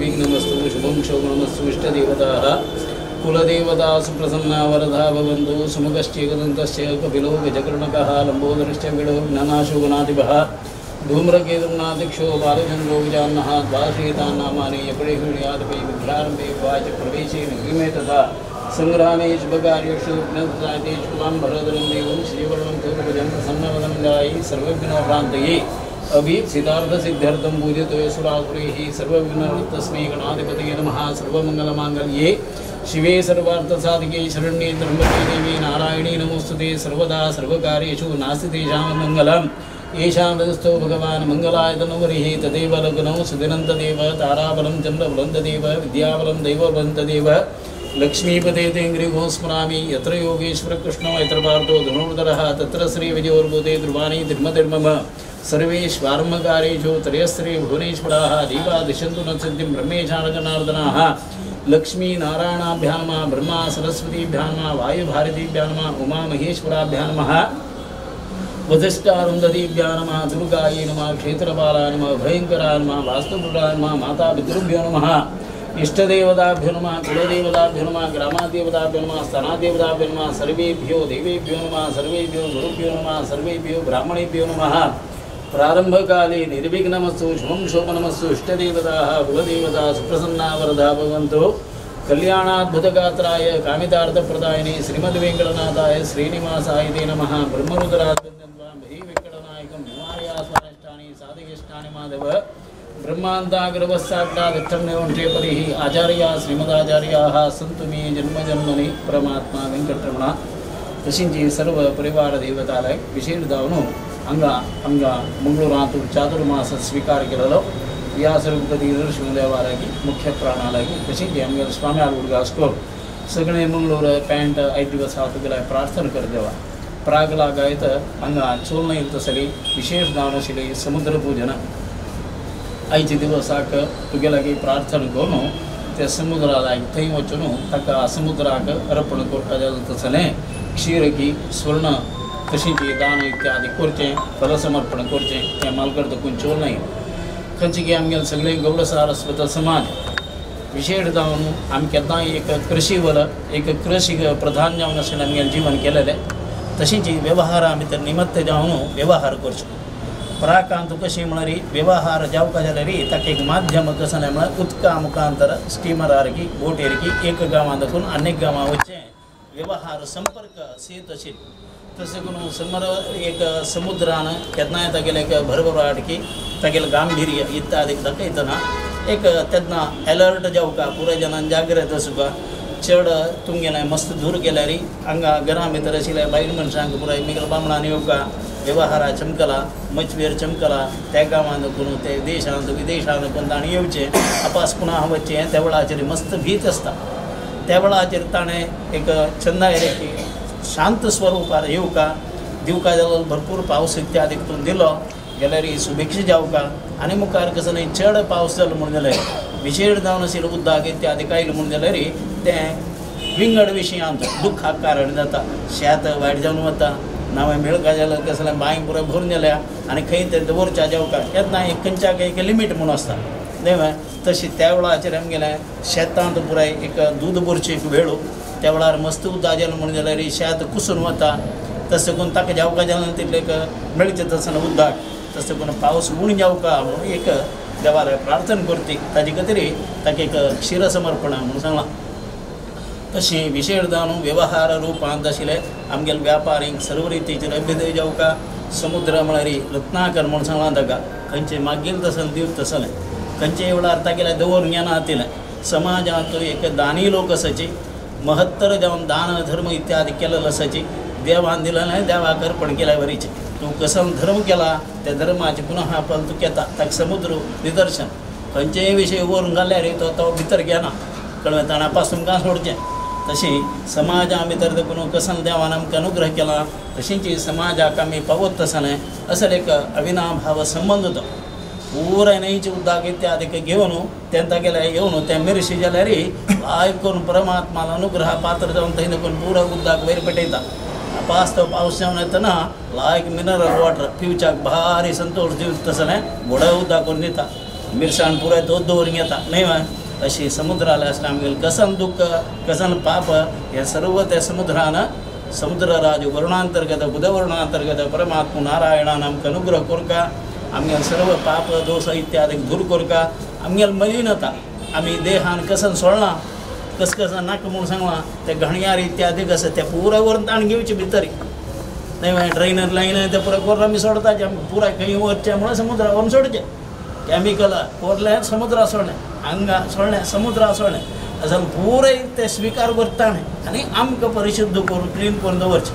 निर्विघ्नमस्तु शुभं शोभनमस्तु इष्टदेवताः कुलदेवता सुप्रसन्ना वरदा भवन्तु सुमुखश्चेकदन्तश्च कपिलो गजकर्णकः लम्बोदरश्च विडो ज्ञानाशो गणाधिपः धूम्रकेतुर्नादिक्षो बालचन्द्रो विजान्नः द्वादशेतान्नामानि यपडेहुर्यादपि विद्यारम्भे वाच प्रवेशे निगमे तथा संग्रामे शुभकार्येषु विघ्नसायते शुक्लां भरदनं देवं श्रीवर्णं चतुर्भुजं प्रसन्नवदनं ध्यायि सर्वविघ्नभ्रान्तये अभीप्सितार्थसिद्ध्यर्थं पूजितो सुरासुरैः सर्वविघ्नतस्मै गणाधिपतये नमः। सर्वमङ्गलमाङ्गल्ये शिवे सर्वार्थसाधिके शरण्ये त्र्यम्बके देवी नारायणी नमोस्तुते। सर्वदा सर्वकार्येषु नास्ति तेषां मङ्गलम् येषां रजस्थो भगवान् मङ्गलायतनवरिः तदेव लग्नौ सुदिनं तदेव ताराबलं चन्द्रबलं तदेव विद्याबलं दैवबलं तदेव लक्ष्मीपते तेऽङ्घ्रिगो स्मरामि। यत्र योगेश्वरकृष्णो यत्र पार्थो धनुर्धरः तत्र श्रीविजयोर्भूते ध्रुवाणि धर्मधर्मम सर्वेष्वारम्भकार्येषु त्रयस्त्री भुवनेश्वराः दीपा दिशन्तु न सिद्धिं ब्रह्मेशानजनार्दनाः। लक्ष्मीनारायणाभ्यां नमः, ब्रह्मा सरस्वतीभ्यां नमः, वायुभारतीभ्यां नमः, उमा महेश्वराभ्यां नमः, वसिष्ठारुन्धतीभ्यां नमः, दुर्गायै नमः, क्षेत्रपालाय नमः, भयङ्कराय नमः, वास्तुपुराय नमः, मातापितृभ्यो नमः, इष्टदेवताभ्यो नमः, कुलदेवताभ्यो नमः, ग्रामादेवताभ्यो नमः, स्थानादेवताभ्यो नमः, सर्वेभ्यो देवेभ्यो नमः, सर्वेभ्यो गुरुभ्यो नमः, सर्वेभ्यो ब्राह्मणेभ्यो नमः। प्रारंभकाले निर्विघ्नमस्तु शुभं शोभनमस्तु इष्टदेवताः कुलदेवता सुप्रसन्ना वरदा भवन्तु। कल्याणाद्भुतगात्राय कामितार्थप्रदायिने श्रीमद्वेङ्कटनाथाय श्रीनिवासाय ते नमः। ब्रह्मरुद्राद्वन्द्वां वेङ्कटनायकं हिमालयास्वानिष्ठानि साधकेष्ठानि माधव ब्रह्मान्तागर्भस्साक्षादिष्टं आचार्या श्रीमदाचार्याः सन्तु मे जन्म जन्मनि परमात्मा वेंकटरमण। तशींची सर्व परिवार देवतालय विशेष जावन हांगा आमकां मंगळूरांत चातुर्मास स्वीकार केलेलो व्यास रघुपती नरसिंहदेवालागी मुख्य प्राणालागी तशींच आमगे स्वामी आलुगास्कोर सगळे मंगळूर पॅन्ट आयज दिवस हा तुगेले प्रार्थना कर देवा प्रागला गायत हांगा चोलना तसली विशेष जावन आशिल्ली समुद्र पूजन आयचे दिवसाक तुगे लागीं प्रार्थना करून त्या समुद्रा लागीं थंय वचून ताका समुद्राक अर्पण करता तसलें क्षीर की स्वर्ण तशीं दान इत्यादी करचें फलसमर्पण करचें तें मालकर देखून चोल न्हय खंयचे की आमगेले सगळे गौड सारस्वत समाज विशेष जावन आमी केन्नाय एक कृषीवर एक कृषी प्रधान जावन आशिल्लें आमगेलें जीवन केलेलें तशींच व्यवहारा भितर निमत्त जावन व्यवहार करचो प्राकांत कशें म्हळ्यार व्यवहार जावपा जाल्यार ताका एक माध्यम कसलें म्हळ्यार उदका मुखांतर स्टिमरार की बोटीर की एक गांवांत दाखून आनीक गांवां वचचें व्यवहार संपर्क सेत आशिल्लो तशें करून समर एक समुद्रान केन्नाय तागेलें एक भरभराट की तागेलें गांभीर्य इत्यादी दाखयतना एक तेन्ना एलर्ट जावका पुराय जनान जाग्रत आसूंका चड तुमगेलें मस्त दूर गेल्यार हांगा घरा भितर आशिल्ल्या बायल मनशांक पुराय मिगल बामणान येवका व्यवहारा चमकला मचवेर चमकला त्या गांवांत कोण ते देशांत विदेशांत कोण ताणें येवचें आपास पुना वचचें त्या वेळाचेर मस्त भीत आसता त्या वेळाचेर ताणें एक छंदाय की शांत स्वरूपार येवका दिवका जाल्यार भरपूर पावस इत्यादी तितून दिलो जाल्यार सुभिक्ष जावका आनी मुखार कसो न्हय चड पावस जालो म्हूण जाल्यार विशेष जावन आशिल्लो उदक इत्यादी आयलें म्हूण जाल्यार तें विंगड विशयांत दुख्खाक कारण जाता शेत वायट जावन वता नांव मेळका जाल्यार कसलें बांय पुराय भरून जाल्या आनी खंय तें दवरच्या जावका केन्ना एक खंयच्याक एक लिमीट म्हूण आसता न्हय तशी त्या वेळाचेर आमगेलें शेतांत पुराय एक दूद भरची एक वेळो त्या वेळार मस्त उदक जालें म्हूण जाल्यार शेत कुसून वता तशें करून ताका जावका जालें तितलें एक मेळचें तसलें उदक तशें करून पावस उणें जावका म्हणून एक देवाक प्रार्थना करती ताजे खातीर ताका एक क्षीरसमर्पण म्हणून सांगलां। तशें विशेष जावन व्यवहार रुपांत आशिल्ले आमगेले व्यापारींक सर्व रितीचेर अभ्युदय जावका समुद्र म्हळ्यार रत्नाकर म्हूण सांगलां ताका खंयचें मागील तसलें दिवप तसलें खंयचे वेळार तागेलें दवरून घेना तिलें समाजांत एक दानी लोक आसाची महत्तर जावन दान धर्म इत्यादी केलेलो आसाची देवान दिलें देवाक अर्पण केल्या वरीचें तूं कसो धर्म केला त्या धर्माचें पुनः फल तुका येता ताका समुद्र निदर्शन खंयचेय विशय व्हरून घाल्यार तो तो भितर घेना कळ्ळें ताणें पासून का सोडचें तशें समाजा भितर देखून कसन देवान आमकां अनुग्रह केला तशेंच समाजाक आमी पावत तसलें असो एक अविनाभाव संबंद तो पुराय न्हंयचे उदक इत्यादी घेवन तें तागेलें येवन तें मिरशी जाल्यार लायक करून परमात्मान अनुग्रह पात्र जावन थंय देखून पुराय उदक वयर पेटयता पास तो पावस जावन येतना लायक मिनरल वॉटर पिवच्याक भारी संतोष दिवता तसलें गोडे उदक करून दिता। मिरसाण पुराय तोच दवरूंक येता न्हय वा. अशी समुद्राला आसल्यार आमगेलें कसन दुःख कसन पाप हे सर्व त्या समुद्रान समुद्रराज वरुणांतर्गत बुधवरुणांतर्गत परमात्मा नारायणान आमकां अनुग्रह करका आमगेले सर्व पाप दोश इत्यादी दूर करका. आमगेले मलिनता आमी देहान कसन सोडलां कस कस नाका म्हूण सांगलां ते घाणयार इत्यादी आसा ते पुराय व्हरून ताण घेवचे भितर न्हय ड्रेनर लायन ते पुराय करून आमी सोडताचे आमकां पुराय खंय वचचें म्हणून समुद्रा व्हरून सोडचें केमिकल कोरलें समुद्रा सोडलें हांगा सोडलें समुद्रा सोडलें अशें पुराय ते स्विकार करता आनी आमकां परिशुद्ध करून क्लीन करून दवरचें.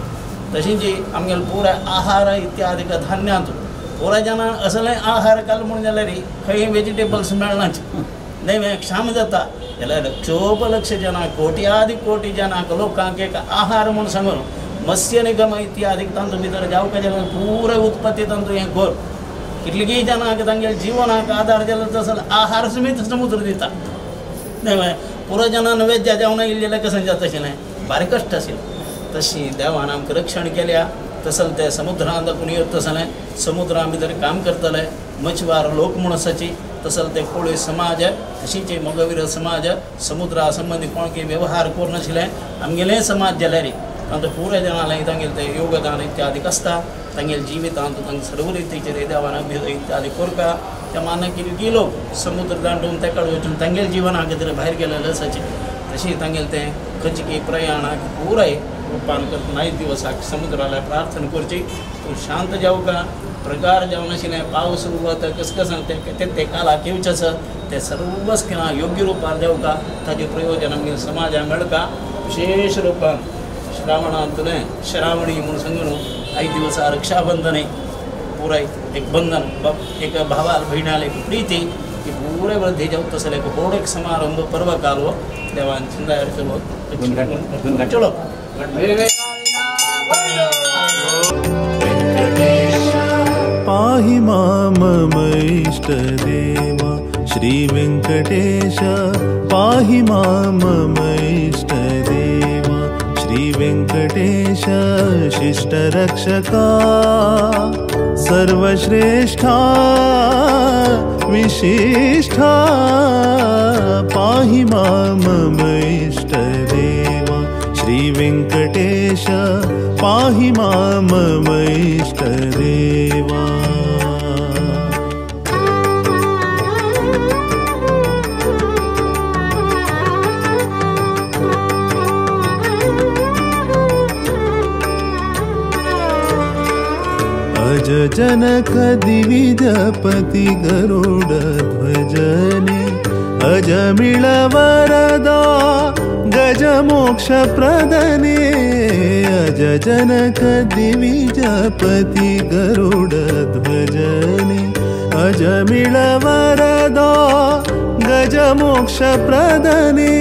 तशेंच आमगेले पुराय आहार इत्यादी धान्यांत पुराय जाणां असलें आहार घाल म्हूण जाल्यार खंय वेजिटेबल्स मेळनाच न्हय क्षाम जाता जाल्यार लक्षोपलक्ष जनां कोट्यादी कोटी जनांक लोकांक एक आहार म्हूण सांगून मत्स्य निगम इत्यादी तांतूं भितर जावका जाल्यार पुराय उत्पत्ती तांतूं हें कर कितलीं जनांक तांगेले जिवनाक आदार जालो तसो आहार समेत समुद्र दिता न्हय. पुराय जनान वेज्या जेवणां इल्लें जाल्यार कशें जाता तशें न्हय भारी कश्ट आशिल्लें. तशी देवान आमकां रक्षण केल्या तसो ते समुद्रांत कोण येत तसलें समुद्रा भितर काम करतले मछवार लोक म्हूण आसाची तसो ते कोळी समाज तशीच मोगवीर समाज समुद्रा संबंदी कोण की व्यवहार करनाशिल्लें आमगेले समाज जाल्यार तांतूं पुराय जाणां तांगेलें तें योगदान इत्यादी आसता तांगेले जिवितांत तांकां सर्व रितीचेर देवान अभ्युदय इत्यादी करता. त्या मानाक कितले लोक समुद्र दांडून तेका वचून तांगेले जिवना खातीर भायर गेलेले आसाचे तशें तांगेलें तें खंयचे प्रयाणाक पुराय रुपान करतना आयज दिवसाक समुद्राला प्रार्थना करची तूं शांत जावका प्रकार जावनाशिल्लें पावस वत कसकसान ते ते कालाक येवचें आसा ते सर्वच कितें योग्य रुपार जावका ताजें प्रयोजन आमगे समाजाक मेळटा. विशेश रुपान श्रावणांतलें श्रावणी म्हूण सांगून आयज दिवसा रक्षाबंधन पुराय एक बंधन एक भावाल भयणाल एक प्रीती ही पुराय वृद्धी जावं तसलें एक व्हड एक समारंभ पर्व कालो देवान चिंतायर चलो चलो. पाहि मां इष्ट देवा श्री वेंकटेश पाहि मां इष्ट देवा श्री वेंकटेश शिष्ट रक्षका सर्वश्रेष्ठा विशिष्ठा पाहि मां इष्ट देवा श्री वेंकटेश पाहि मां इष्ट देवा. अज जनक दिविजपति गरुड़ ध्वजने अजमिळ वरदा गज मोक्ष प्रदने अज जनक दिविजपति गरुड़ ध्वजने अजमिळ वरदा गज मोक्ष प्रदने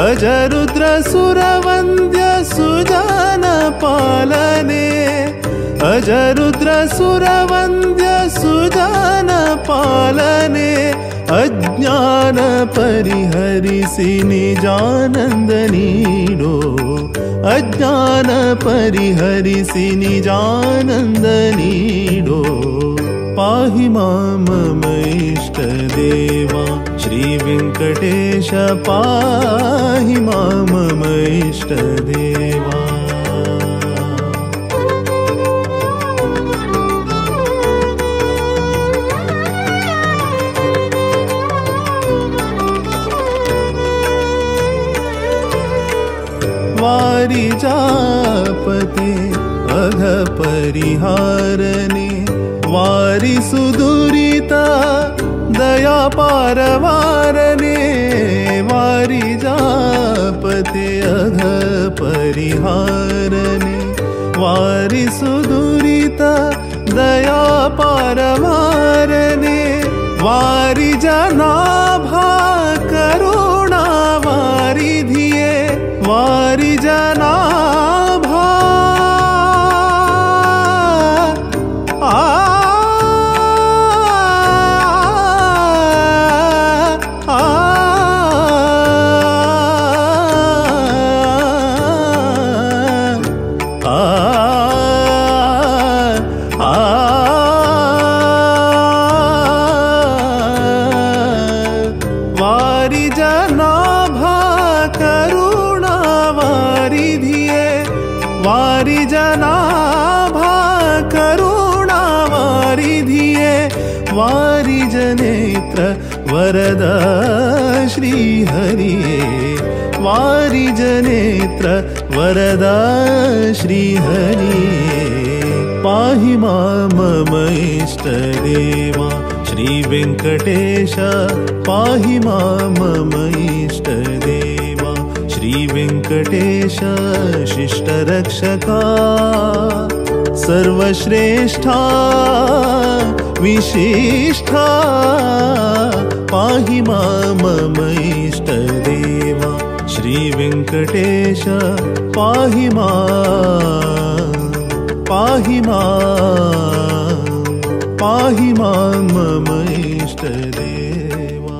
अज रुद्र सुरवंद्य सुजान पालने अज रुद्र सुरवंद्य सुजान पालने अज्ञान परिहरिसि निजानंद नीडो अज्ञान परिहरिसि निजानंद नीडो पाहि मां इष्ट देवा श्री वेंकटेश पाहि मां इष्ट देवा. वारिजापते अघ परिहारने वारि सुदुरिता दया पारवारने वारिजापते अघ परिहारने वारि सुदुरिता दया पारवारने वारि जनाभा करुणा वारि धिये वारि जनाभा आ आ आ आ वारिजनाभा करुणा वारिधिये वारिजनाभा करुणा वारिधिये वारिजनेत्र वरद श्रीहरिये वारिजनेत्र वरद श्रीहरिये पाहि मां मम इष्टदेवा श्री वेङ्कटेश पाहि मां मम इष्टदेवा श्री वेङ्कटेश शिष्टरक्षका सर्वश्रेष्ठा विशिष्ठा पाहि मां मम इष्टदेवा श्री वेङ्कटेश पाहि मां पाहि मां पाहि मां मम इष्टदेवा।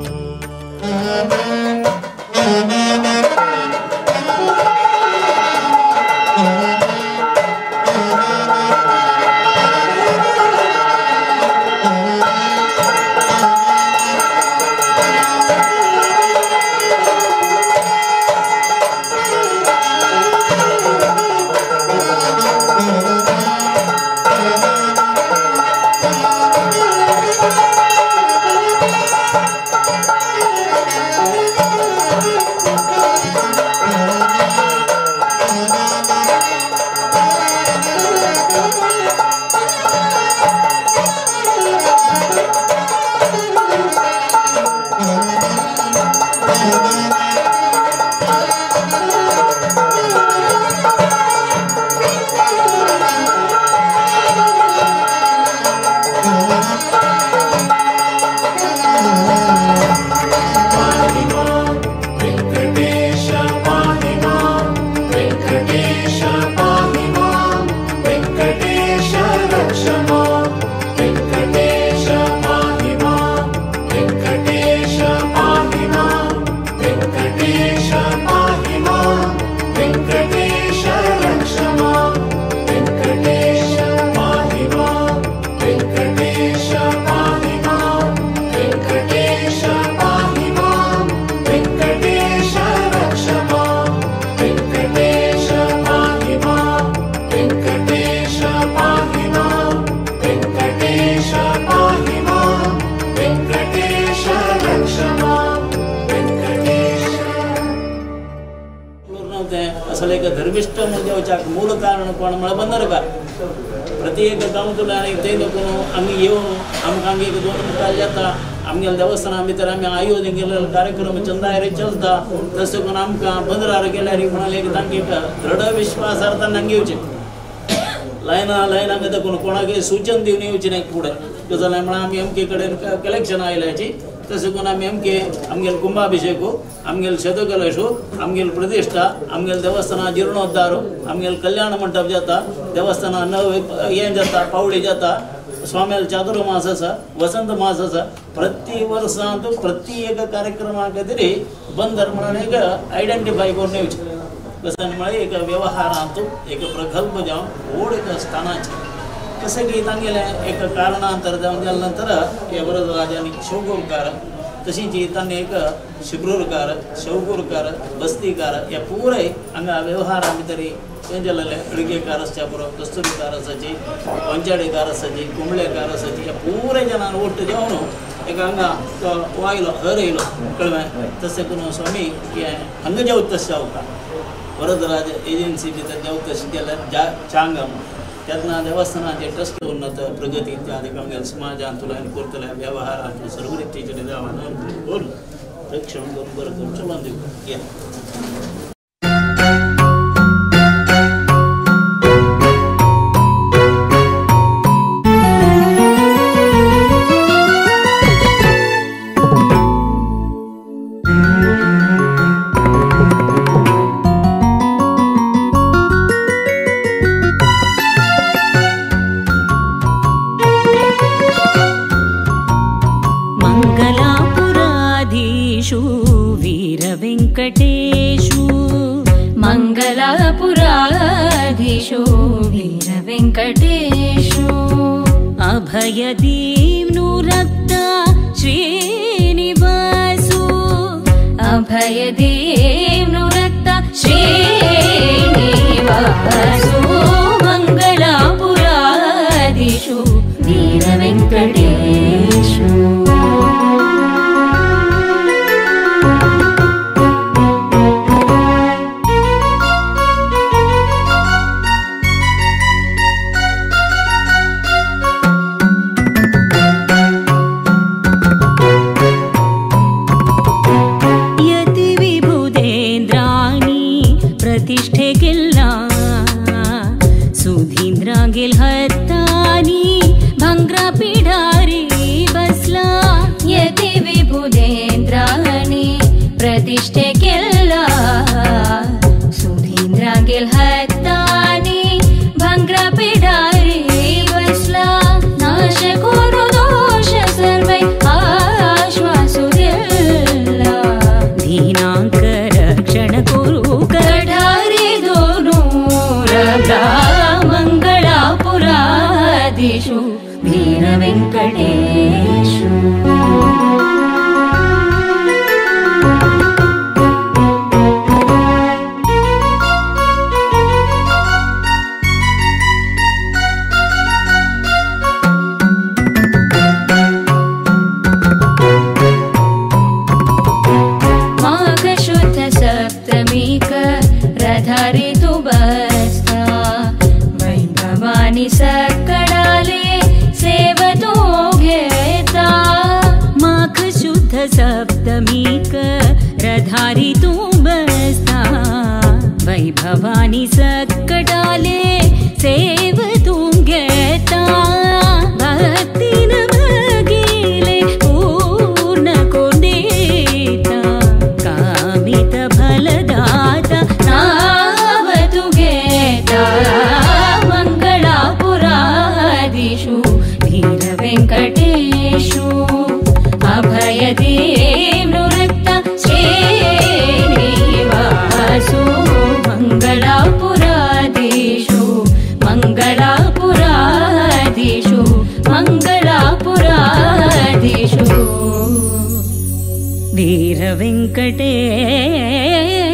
धर्मिष्ठ म्हणजे मूल कारण कोण म्हळ्यार बंदरकार प्रति एक गांवतलो आनी ते लोक आमी येवन आमकां हांगा एक दोन मुखार जाता आमगेल्या देवस्थाना भितर आमी आयोजन केल्ले कार्यक्रम चंदायरे चलता तशें करून आमकां बंदरार गेल्यार म्हणाले की तांकां एक दृढ विश्वास तांकां येवचें लायना लायनाक देखून कोणाकय सूचन दिवन येवचें न्ही फुडें जाल्यार म्हळ्यार आमी अमके कडेन कलेक्शन आयल्याची तशें करून आमी अमके आमगेले कुंभाभिषेक आमगेले शतकलशो आमगेले प्रतिश्ठा आमगेले देवस्थाना जिर्णोद्धार आमगेले कल्याण मंडप जाता देवस्थाना नव हें जाता पावळी जाता स्वाम्याले चातुर्मास आसा वसंत मास आसा प्रति वर्सांत प्रति एक कार्यक्रमा खातीर बंदर म्हणून एक आयडेंटिफाय करून येवचें कशें म्हळ्यार एक व्यवहारांत एक प्रकल्प जावन व्हड एक स्थानाचें तशें की तांगेलें एक कारणांतर जावन जाल्या नंतर हे वरदराज आनी शिवगुरकार तशीच तांणी एक शिब्रूरकार शवगुरकार बस्तीकार हे पुराय हांगा व्यवहारा भितर हें जालेलें अडगेकार आसच्या पुरो कस्तुरीकार आसाची पंचाडेकार आसाची कुंबळेकार आसाची ह्या पुराय जणांक ओट जावन एक हांगा तो आयलो हर येयलो कळ्ळें तशें करून स्वामी हें हांगा जेवता तशें जावका वरदराज एजन्सी भितर जेवता तशें गेल्यार ज्या चांग तेन्ना देवस्थानाचे ट्रस्ट उन्नत प्रगती इत्यादी आमगेल्या समाजांतलो आनी करतल्या व्यवहारांतलो सर्व रितीचे देवान रक्षण करून बरें करून चलोवन दिवपाक या. वीरवेङ्कटेशु मङ्गलापुराधीशो वीरवेङ्कटेशु अभयदीम्नुरक्ता श्रीनिवासु अभयदेव श्रीनिवासो मङ्गलापुरादिषु वीरवेङ्कटेशु. प्रतिष्ठे केला सुधींद्रांगेल हातानी भांगरा पिढारी बसला. नाश करू दोष सर्वै आश्वासू दिला. दीनांक रक्षण करू कठारी दोनूरला मंगळापुरादिषु वीरवेङ्कटेशु. सप्तमीक रधारी तू बसता वैभवानी सकटाले सेव तू घेता. भक्तीन मागिले पूर्ण कोंदेता कामित फलदाता नाव तू घेता. मंगळापुरादिषु वीरवेङ्कटेशु अभयदेव श्रीनिवासो मङ्गलापुरादिषु मङ्गलापुरादिषु मङ्गलापुरादिषु वीरवेङ्कटेशु.